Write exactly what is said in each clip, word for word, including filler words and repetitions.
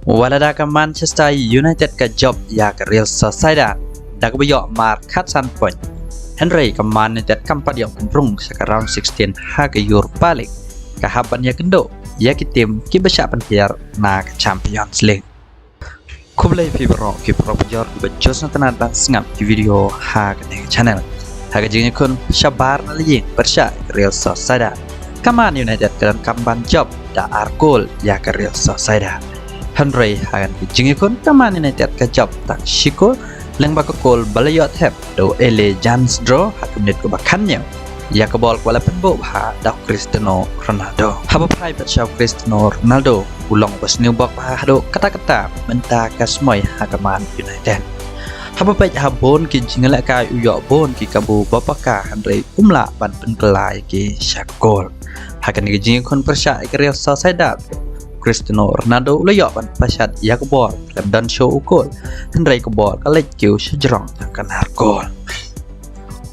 Wat la da ka Manchester United ka jop ïa ka Real Sociedad da kaba ïoh mar khatsan point, hynrei ka Man United kam pat ïoh ban rung sha ka round sixteen ha ka Europa League, ka hap ban ïakynduh ïa ki tim kiba shah pynhiar na ka Champions League. Khublei phi baroh ki paralok kiba ju sngewtynnat ban sngap ki video ha kane ka channel. Ha ka jingïakhun shabar na la ïing pyrshah ka Real Sociedad, ka Man United ka donkam ban jop da ar kol ïa ka Real Sociedad, hynrei ha kane ka jingïakhun ka Man United ka jop tang shi kol, lyngba ka kol ba la ïoh thep da u Ele Jans Dro ha ka minit kaba khathynñiew ïa ka bol kaba la pynbuh bha da u Cristiano Ronaldo. Haba phai pat sha u Cristiano Ronaldo, u long ba sniew bok bha haduh katta katta mynta ka smoi ha ka Man United. Haba peit ha bun ki jingïalehkai u ïoh bun ki kabu ba paka, hynrei um lah ban pynkylla ïa ki sha kol. Ha kane ka jingïakhun pyrshah ïa ka Real Sociedad, Cristiano Ronaldo u la ïoh ban pashat ïa ka bol, khlem don shuh u kol, hynrei ka bol ka leit kiew sha jrong jong ka nar kol.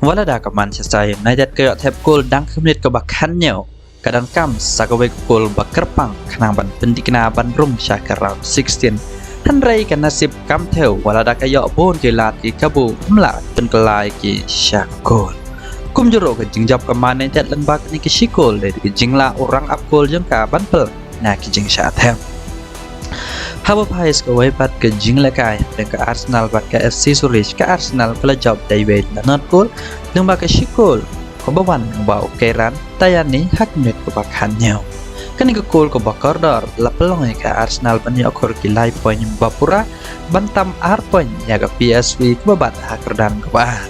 Wat la da ka Manchester United ka ïoh thep kol dang ka minit kaba khathynñiew, ka donkam sa kawei ka kol ba kyrpang khnang ban pynthikna ban rung sha ka round sixteen, hynrei ka nasib kam thew, wat la da ka ïoh bun ki lad ki kabu, um lah pynkylla ïa ki sha kol. Kumjuh ruh ka jingjop ka Man United lyngba kine ki shi kol, dei da ka jinglah u rangap kol jong ka ban plie na ki jingshah thep. Haba phai sha kawei pat ka jingïalehkai, dei ka Arsenal bad ka FC Zurich, ka Arsenal ka la jop da iwei la nod kol, lyngba ka shi kol kaba wan lyngba u Kieran Tierney ha ka minit kaba khathynñiew. Kane ka kol kaba kordor la pynlong ïa ka Arsenal ban ïoh khur ki lai point ba pura, ban tam ar point ïa ka P S V kaba bat ha kyrdan kaba ar.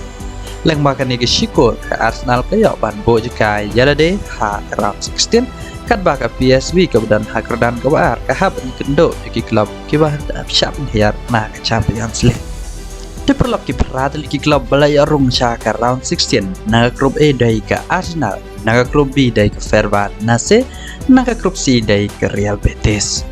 Lyngba kane ka shi kol, ka Arsenal ka ïoh ban buh jaka ïa lade ha ka round sixteen, katba ka P S V kaba don ha kyrdan kaba ar ka hap ban ïakynduh ïa ki club kiba shah pynhiar na ka Champions League. Te paralok, ki phra tylli ki club ba la ïoh rung sha ka round sixteen na ka Group A dei ka Arsenal, na ka Group B dei ka Fenerbahce, na ka Group C dei ka Real Betis.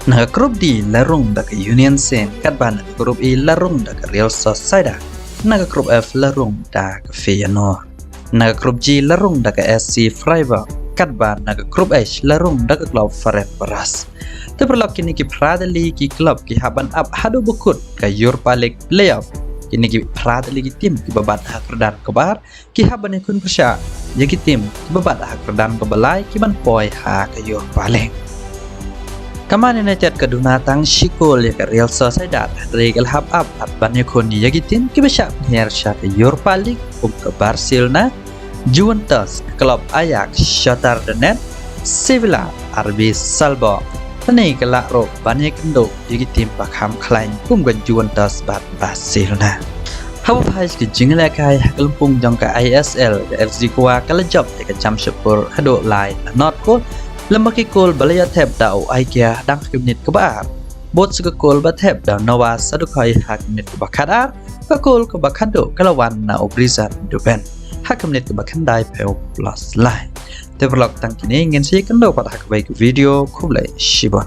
Na ka Group D la rung da ka Union Saint, katba na ka Group E la rung da ka Real Sociedad, na ka Group F la rung da ka Feyenoord, na ka Group G la rung da ka S C Freiburg, katba na ka Group H la rung da ka club Ferencvaros. Te paralok, kine ki phra tylli ki club ki hap ban ap haduh ba kut ka Europa League playoff. Kine ki phra tylli ki tim kiba bat ha kyrdan kaba ar ki hap ban ïakhun pyrshah ïa ki tim kiba bat ha kyrdan kaba lai ki ban poi ha ka Europa League. Ka Man United ka duna tang shi kol ïa ka Real Sociedad, hynrei ka la hap ap ban ïakhun ïa ki tim kiba shah pynhiar sha ka Europa League, kum ka Barcelona, Juventus, ka club Ajax, Shakhtar Donetsk, Sevilla, R B Salzburg. Lane ka lah ruh ban ïakynduh ïa ki tim ba kham khlaiñ kum ka Juventus bad Barcelona. Haba phai sha ka jingïalehkai ha ka lympung jong ka I S L, ka F C Goa ka la jop ïa ka Jamshedpur haduh lai la nod kol, lyngba ki kol ba la ïoh thep da u Aikia dang ha ka minit kaba ar, bad sa ka kol ba thep da u Noah Sadukhoi ha ka minit kaba khatar, ka kol kaba khatduh ka la wan na u Brizan Dubin ha ka minit kaba khyndaiphew plus lai. Te paralok, tang kine, ngin sa ïakynduh pat ha kawei ka video. Khublei shibun.